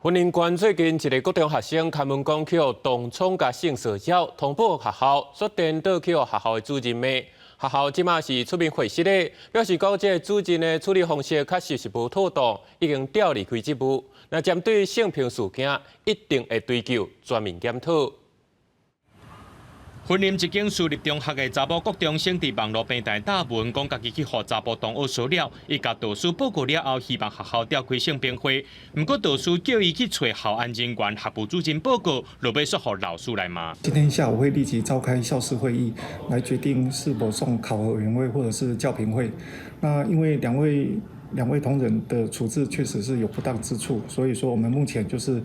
雲林縣最近一个國中學生敲門講去予同窗共性騷擾，通報學校，煞顛倒去予學校的主任罵。學校這馬是出面回釋的，表示講這个主任的處理方式確實是無妥當，已經調離開職務。那針對性平事件，一定會追究全面檢討。雲林一間私立中學的查某國中生佇網路平台貼文，講家己去予查埔同學騷擾，伊共導師報告了後，希望學校召開性平會。毋過導師叫伊去揣校安人員、學務主任報告，落尾煞予老師來罵。今天下午會立即召開校事會議，來決定是否送考核委員會或者是教評會。那因為兩位同仁的處置確實是有不當之處，所以說我們目前就是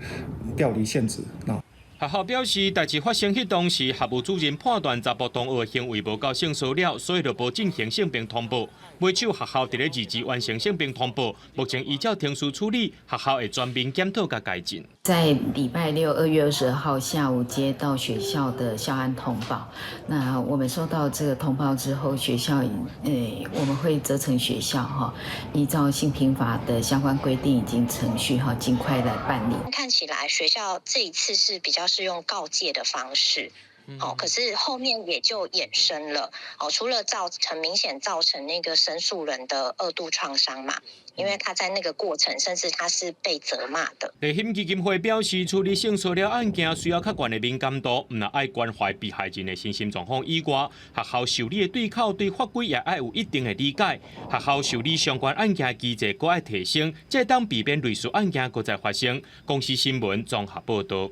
調離現職。學校表示，代誌發生彼當時，學務主任判斷查埔同學行為無夠性騷擾，所以就無進行性平通報。尾手學校佇咧二二完成性平通報，目前依照程序處理，學校會全面檢討佮改進。在禮拜六2月22號下午接到學校的校安通報，那我們收到這個通報之後，學校我們會責成學校哈，依照性平法的相關規定以及程序哈，盡快來辦理。看起來學校這一次是比較是用告誡的方式，哦，可是後面也就衍生了，哦，除了造很明顯造成那個申訴人的二度創傷嘛，因為他在那個過程，甚至他是被責罵的。麗馨基金會表示，處理性騷擾案件需要較懸的敏感度，毋但愛關懷被害人的身心狀況以外，學校受理的對口對法規也愛有一定的理解。學校受理相關案件機制閣愛提升，才會當避免類似案件閣再發生。公視新聞綜合報導。